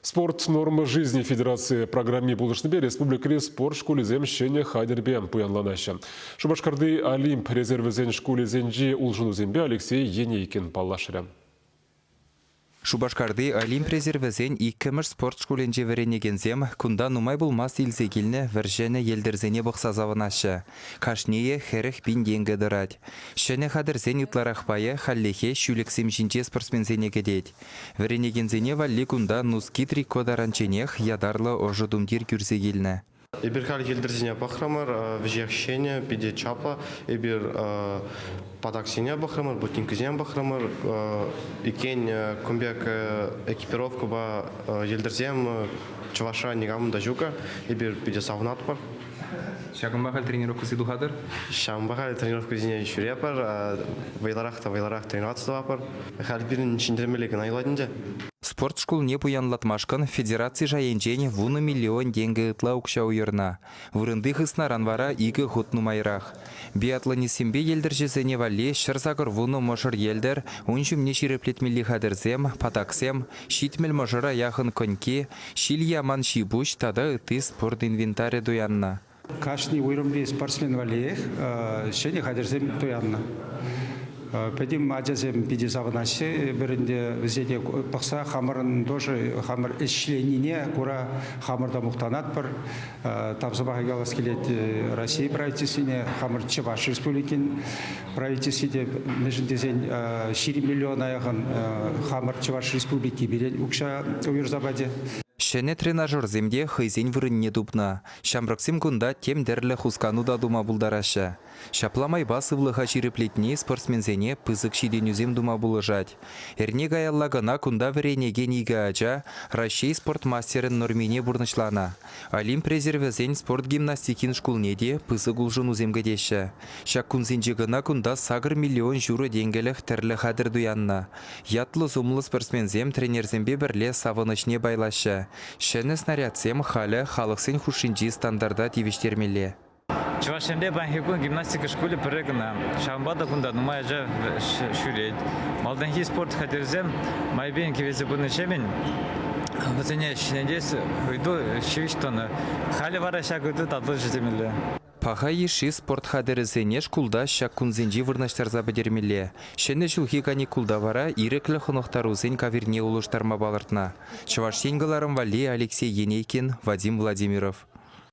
Спорт норма жизни федераци программи пулӑшнипе республикӑри спорт шкулӗсем ҫӗнӗ хатӗрпе пуянланаҫҫӗ. Шупашкарти Олимп резервӗсен шкулӗсенчи улшӑнусемпе Алексей Енейкин паллашрӗ. Шупашкарти Олимп резервӗсен иккӗмӗш спорт шкулӗнче вӗренекенсем кунта нумай пулмасть илсе килнӗ вӗр-ҫӗнӗ йӗлтӗрсене пӑхса савӑнаҫҫӗ. Кашнийӗ 40 пин тенкӗ тӑрать. Ҫӗнӗ хатӗрсен ытларах пайӗ хальлӗхе ҫӳлӗксем ҫинче спортсменсене кӗтет. Вӗренекенсене валли кунта нуски-трико таранчченех ятарлӑ ӑшӑ тумтир кӳрсе килнӗ. Эпир халь йӗлтӗрсене пӑхрӑмӑр, вӗҫех ҫӗнӗ, питӗ чаплӑ. Эпир патаксене пӑхрӑмӑр, ботинкӑсене пӑхрӑмӑр. Иккен кун пек экипировкӑпа йӗлтӗрсем Чӑвашра никамӑн та ҫук. Эпир питӗ савӑнатпӑр. Ҫакӑнпа халь тренировкӑсем тухатӑр? Ҫавӑнпа халь тренировкӑсене ҫӳретпӗр, вӑйлӑрах та вӑйлӑрах тренироваться тӑватпӑр. Халь пирӗн ҫӗнтермелле кӑна юлать ӗнтӗ. Спорт шкулне пуянлатмашкӑн федераци шайӗнчен вунӑ миллион тенкӗ ытла укҫа уйӑрнӑ. Вырӑнти хыснаран вара икӗ хут нумайрах. Биатлонистсемпе йӗлтӗрҫӗсене валли 180 мӑшӑр йӗлтӗр, ун ҫумне ҫирӗплетмелли хатӗрсем, патаксем, 70 мӑшӑра яхӑн коньки, ҫил яман ҫи-пуҫ тата ытти спорт инвентарӗ туяннӑ. Кашни уйрӑмри спортсмен валлиех ҫӗнӗ хатӗрсем туяннӑ. Пӗтӗм ачасем питӗ савӑнаҫҫӗ. Эпир ӗнтӗ вӗсене пӑхса хамӑрӑн тоже хамӑр ӗҫленине кура хамӑр та мухтанатпӑр. Тав сӑмахӗ калас килет Россия правительствине, хамӑр Чӑваш Республикин правительстви те мӗншӗн тесен 20 миллиона яхӑн хамӑр Чӑваш Республики пирен укҫа уйӑрса пачӗ. Ҫӗнӗ тренажерсем те хӑйсен вырӑнне тупнӑ. Ҫамрӑксем кунта тем тӗрлӗ хускану та тума пултараҫҫӗ. Ҫапла майпа сывлӑха ҫирӗплетни спортсменсене пысӑк ҫитӗнӳсем тума пулӑшать. Эрне каялла кӑна кунта вӗренекен икӗ ача Раҫҫей спорт мастерӗн нормине пурнӑҫланӑ. Олимп резервӗсен спорт гимнастикин шкулне те пысӑк улшӑнусем кӗтеҫҫӗ. Ҫак кунсенче кӑна кунта 8 миллион ҫурӑ тенкӗлӗх тӗрлӗ хатӗр туяннӑ. Ятлӑ-сумлӑ спортсменсем тренерсемпе пӗрле савӑнӑҫне пайлаҫҫӗ. Ҫӗнӗ снарядсем халӗ халӑхсен хушшинчи стандарта тивӗҫтермелле. Чӑваш Енре паянхи кун гимнастика шкулӗ пӗрре кӑна. Ҫавӑнпа та кунта нумай ача ҫӳрет. Малтанхи спорт хатӗрӗсем майӗпен кивелсе пынӑҫемӗн вӗсене ҫӗнетес ыйту ҫивӗч тӑнӑ. Халӗ вара ҫак ыйту татӑлчӗ темелле. Паха йышши спорт хатӗрӗсене шкулта ҫак кунсенче вырнаҫтарса пӗтермелле. Ҫӗнӗ ҫулхи каникулта вара ирӗклӗ хӑнӑхтарусен кавирне улӑштарма палӑртнӑ. Чӑваш Ен кӑларӑм валли Алексей Енейкин, Вадим Владимиров.